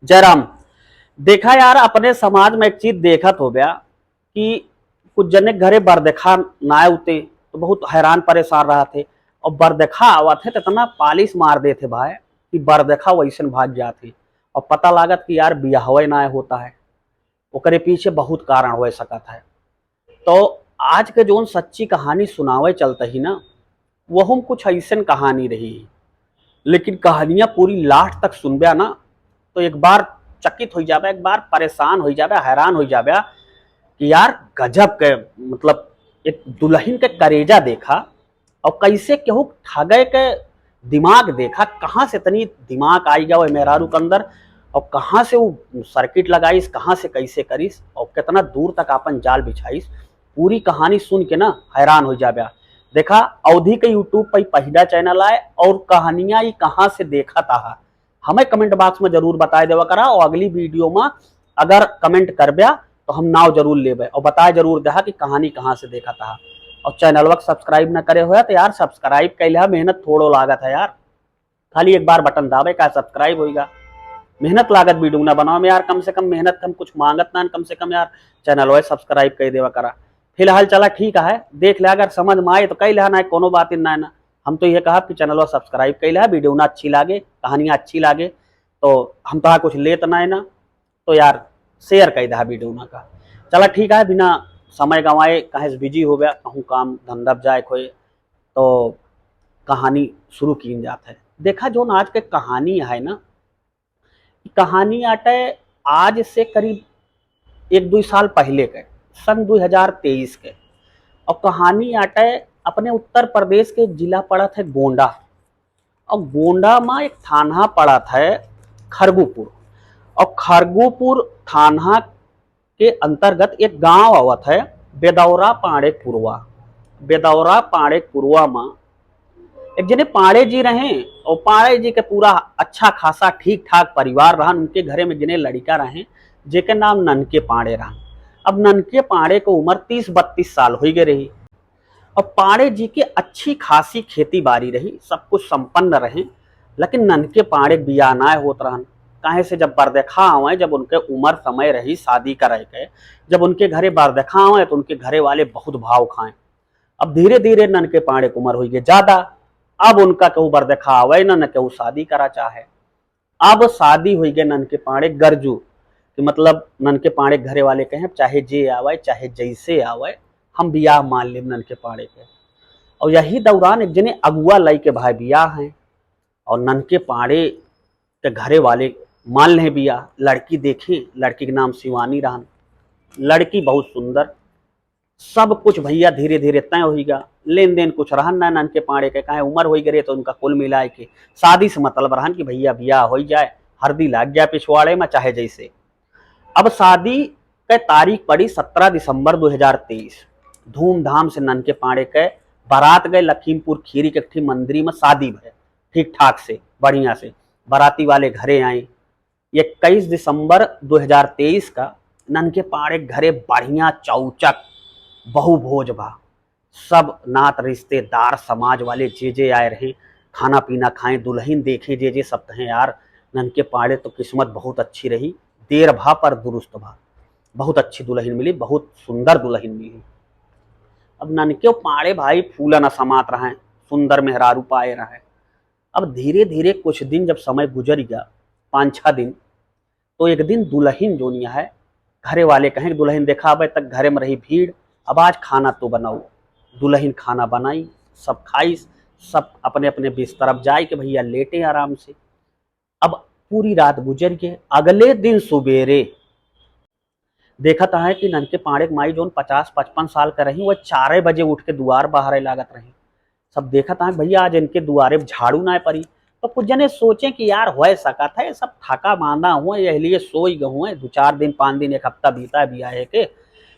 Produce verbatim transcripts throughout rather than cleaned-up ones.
जयराम, देखा यार, अपने समाज में एक चीज देखत होब्या कि कुछ जने घरे बरदेखा नाय उते, तो बहुत हैरान परेशान रहत है। और बरदेखा आवत है तो इतना पालिश मार देत है भाई कि बरदेखा वैसन भाग जात है। और पता लागत कि यार, बियाहवे नाय होता है, ओकरे पीछे बहुत कारण हो सकत है। तो आज के जौन सच्ची कहानी सुनावे चलत ही ना, वहुम कुछ ऐसन कहानी रही, लेकिन कहानियाँ पूरी last तक सुनब्या ना, तो एक बार चकित हो जाब्या, एक बार परेशान हो जाब्या, हैरान हो जाब्या कि यार, गजब के, मतलब, एक दुलहिन के करेजा देखा, और कैसे केहू ठगे के दिमाग देखा, कहाँ से इतनी दिमाग आई गया वो मेहरारू के अंदर, और कहाँ से वो circuit लगाइस, कहाँ से कैसे करिस, और कितना दूर तक आपन जाल बिछाइस। पूरी कहानी सुन के ना हैरान हो जाब्या। देखा, अवधी के YouTube पे पहिला channel आए, और कहानियाँ ई कहाँ से देखत आहा, हमें comment box में जरूर बताए देवा करा, और अगली video में अगर comment करब्या तो हम नाव जरूर लेबे, और बताए जरूर देहा कि कहानी कहाँ से देखत आहा। और channelवा के subscribe न करे होया तो यार, subscribe कैले हा, मेहनत थोड़ो लागत है यार, खाली एक बार button दाबे का subscribe होइगा। मेहनत लागत video ना बनावे में यार, कम से कम मेहनत, हम कुछ मांगत ना, कम से कम यार channelवा subscribe कर देवा करा। फिलहाल चला ठीक है, देख ले, अगर समझ में आए तो कह ले, ना कोनो बात ही ना है ना। हम तो ये कहा कि channelवा subscribe कर ले, video ना अच्छी लागे, कहानियाँ अच्छी लागे, तो हम तो कुछ लेत ना है ना, तो यार share कर दहा video ना का। चला ठीक है, बिना समय गंवाए, कहें से busy हो गया, कहूँ काम धंधा जाए कोई, तो कहानी शुरू कीन जात है। देखा, जौन आज के कहानी है ना, ई कहानी आटे आज से करीब एक दुई साल पहले के, सन दो हज़ार तेईस के। और कहानी आटे अपने उत्तर प्रदेश के जिला पड़त है गोंडा, और गोंडा में एक थाना पड़त है खरगुपुर, और खरगुपुर थाना के अंतर्गत एक गांव आवत है बेदौरा पाड़े पुरवा। बेदौरा पाड़े पुरवा में एक जने पाड़े जी रहे, और पाड़े जी के पूरा अच्छा खासा ठीक ठाक परिवार रहन। उनके घरे में जने लड़िका रहे, जेके नाम ननके पाड़े रहन। अब ननके पाड़े के उम्र तीस बत्तीस साल हो गए रही। और पाड़े जी के अच्छी खासी खेती बाड़ी रही, सब कुछ संपन्न रहे, लेकिन ननके पाड़े के बियाह नाय होत रहन। काहे से जब बरदेखा आवे, जब उनके उम्र समय रही शादी करे के, जब उनके घरे बरदेखा आवे तो उनके घरे वाले बहुत भाव खाएं। अब धीरे धीरे ननके पाड़े के उम्र हुई गए ज्यादा, अब उनका केहू बरदेखा आवे ना, न केहू शादी करा चाहे। अब शादी हुई गए ननके पाड़े गरजू, कि मतलब ननके पाड़े घरे वाले कहें चाहे जे आवे, चाहे जैसे आवे, हम बियाह मान लेब ननके पाड़े के। और यही दौरान एक जने अगुआ लई के भाई बियाह हैं, और ननके पाड़े के घरे वाले मान लें बियाह। लड़की देखें, लड़की के नाम शिवानी रहन, लड़की बहुत सुंदर, सब कुछ भैया धीरे धीरे तय होइगा। लेन देन कुछ रहन ना ननके पाड़े के, काहे उम्र होई गए तो उनका कुल मिलाए के शादी से मतलब रहन कि भैया बियाह होई जाए, हरदी लाग जाए पिछवाड़े में, चाहे जैसे। अब शादी के तारीख पड़ी सत्रह दिसंबर दो हज़ार तेईस। धूमधाम से ननके पाड़े के बारात गए लखीमपुर खीरी के एक ठी मंदिर में शादी भय, ठीक ठाक से, बढ़िया से। बाराती वाले घरे आए, इक्कीस दिसंबर दो हज़ार तेईस का ननके पाड़े घरे बढ़िया चौचक बहु भोज भा। सब नात रिश्तेदार समाज वाले जे जे आए रहे, खाना पीना खाएं, दुलहिन देखें जे जे सब कहें यार, ननके पाड़े तो किस्मत बहुत अच्छी रही, देर भा पर दुरुस्त भा, बहुत अच्छी दुलहिन मिली, बहुत सुंदर दुलहिन मिली। अब ननके पाड़े भाई फूलन समात रहें, सुंदर मेहरारू पाए रहें। अब धीरे धीरे कुछ दिन जब समय गुजर गया, पाँच छः दिन, तो एक दिन दुलहिन जोनिया है, घरे वाले कहें कि दुलहिन देखा, अब तक घरे में रही भीड़, अब आज खाना तो बनाओ। दुलहिन खाना बनाई, सब खाइस, सब अपने अपने बिस्तर अब जाए के भैया लेटे आराम से। अब पूरी रात गुजर गए। अगले दिन सुबेरे देखत है कि ननके पाड़े के माई जोन पचास पचपन साल के रही, वह चारे बजे उठ के दुआर बहारे लागत रही। सब देखत है भैया आज इनके दुआरे झाड़ू ना पड़ी। तो कुछ जने सोचे कि यार हो सकत है सब थका मांदा हुए, यह लिए सोई गए हुए, दो चार दिन, पाँच दिन, एक हफ्ता बीता है बियाहे के।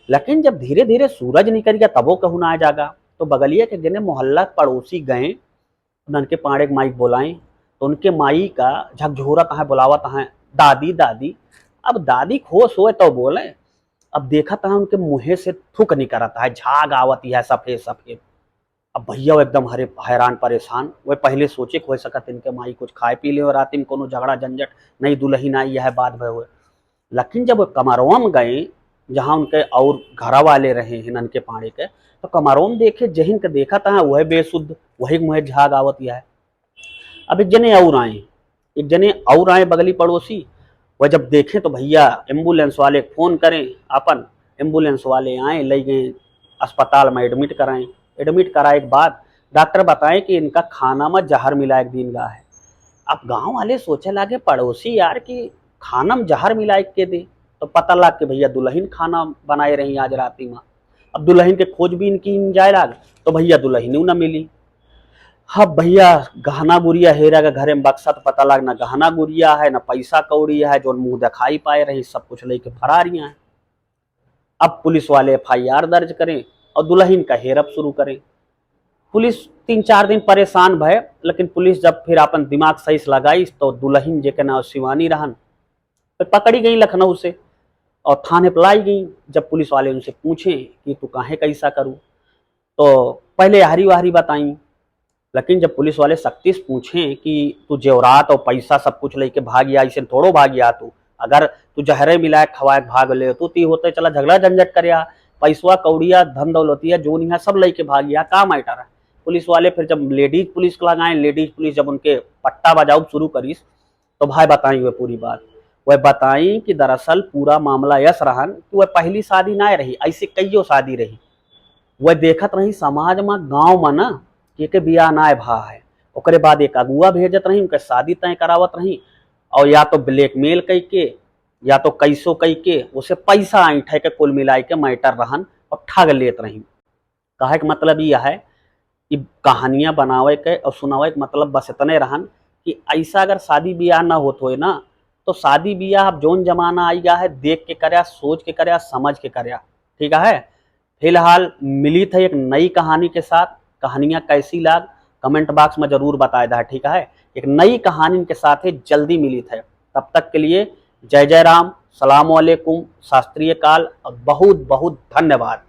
लेकिन जब धीरे धीरे सूरज निकल गया तबो कहू ना जागा। तो बगलिया के जने मोहल्ला पड़ोसी गए, ननके पाड़े के माई के बोलाएं, तो उनके माई का झकझोरत हैं, बुलावत हैं, "दादी, दादी।" अब दादी होश होए तो बोले। अब देखत हैं उनके मुँहे से थूक निकरत है, झाग आवत है सफेद सफेद। अब भइया वो एकदम हरे-, हैरान परेशान, वो पहिले सोचे कि होइ सकत इनके माई कुछ खाए पी ले हो राती में, कोनो झगड़ा झंझट, नई दुलहिन आई, यह बात भय हुए। लेकिन जब वो कमरवा में गए, जहाँ उनके और घरा वाले रहे हैं ननके पाड़े के, तो कमरवा में देखे, जहिन के देखत हैं, वह बेसुध, वही मुँहे झाग आवत यह। अब एक जने और आए, एक जने और आए बगली पड़ोसी। वह जब देखे तो भइया ambulance वाले के phone करें, अपन ambulance वाले आए, लइ गए अस्पताल में admit कराएं। Admit कराए के बाद doctor बताए कि इनका खाना में जहर मिलाए के दीन गा है। अब गाँव वाले सोचे लागे, पड़ोसी यार, कि खाना में जहर मिलाए के दे, तो पता लाग के भइया दुलहिन खाना बनाए रही आज राती में। अब दुलहिन के खोजबीन कीन जाए लाग, तो भइया दुलहिन न मिली। अब भइया गहना गुरिया हेरा के घरे में बक्सा, तो पता लाग ना गहना गुरिया है, ना पैसा कौड़ी है, जौन मुँह देखाई पाए रही, सब कुछ लइके फरार ही हैं। अब पुलिस वाले FIR दर्ज करें और दुलहिन का हेरब शुरू करें। पुलिस तीन चार दिन परेशान भय, लेकिन पुलिस जब फिर अपन दिमाग सही से लगाई, तो दुलहिन जेके नाम शिवानी रहन, फिर पकड़ी गई लखनऊ से और थाने पे लाई गई। जब पुलिस वाले उनसे पूछे कि तू काहे कैसा करू, तो पहले यारी वारी बताई, लेकिन जब पुलिस वाले सख्ती से पूछे कि तू जेवरात और पैसा सब कुछ लइके भाग या, ऐसे थोड़ो भाग या तू, अगर तू जहरे मिलाए खवाए भाग ले तू, ती होते चला झगड़ा झंझट कर या, पैसवा कौड़िया धन दौलतिया जोन यहाँ सब लइके भाग या, का matter है। पुलिस वाले फिर जब ladies पुलिस को लगाए, ladies पुलिस जब उनके पट्टा बजाउब शुरू करीस, तो भाई बताई वह पूरी बात। वह बताई कि दरअसल पूरा मामला यस रहन कि वह पहली शादी ना रही, ऐसे कईयो शादी रही। वह देखत रही समाज में, गाँव में ना, कि एके बियाह ना भा है। ओकरे बाद एक अगुआ भेजत रही, उनके शादी तय करावत रही, और या तो blackmail कई के, या तो कैसो कई के, उसे पैसा ऐंठे के कुल मिलाई के matter रहन और ठग लेत रही। कहे के मतलब यह है कि कहानियाँ बनावे के और सुनावे के मतलब बस इतने रहन कि ऐसा अगर शादी बियाह ना होत होए ना, तो शादी बियाह अब जौन जमाना आई गया है, देख के कर्या, सोच के कर्या, समझ के कर्या, ठीक है। फिलहाल मिली थे एक नई कहानी के साथ। कहानियाँ कैसी लाग, comment box में जरूर बताए दा, ठीक है। एक नई कहानी के साथ ही जल्दी मिली थे, तब तक के लिए जय जय राम, सलाम वालेकुम, शास्त्रीय काल और बहुत बहुत धन्यवाद।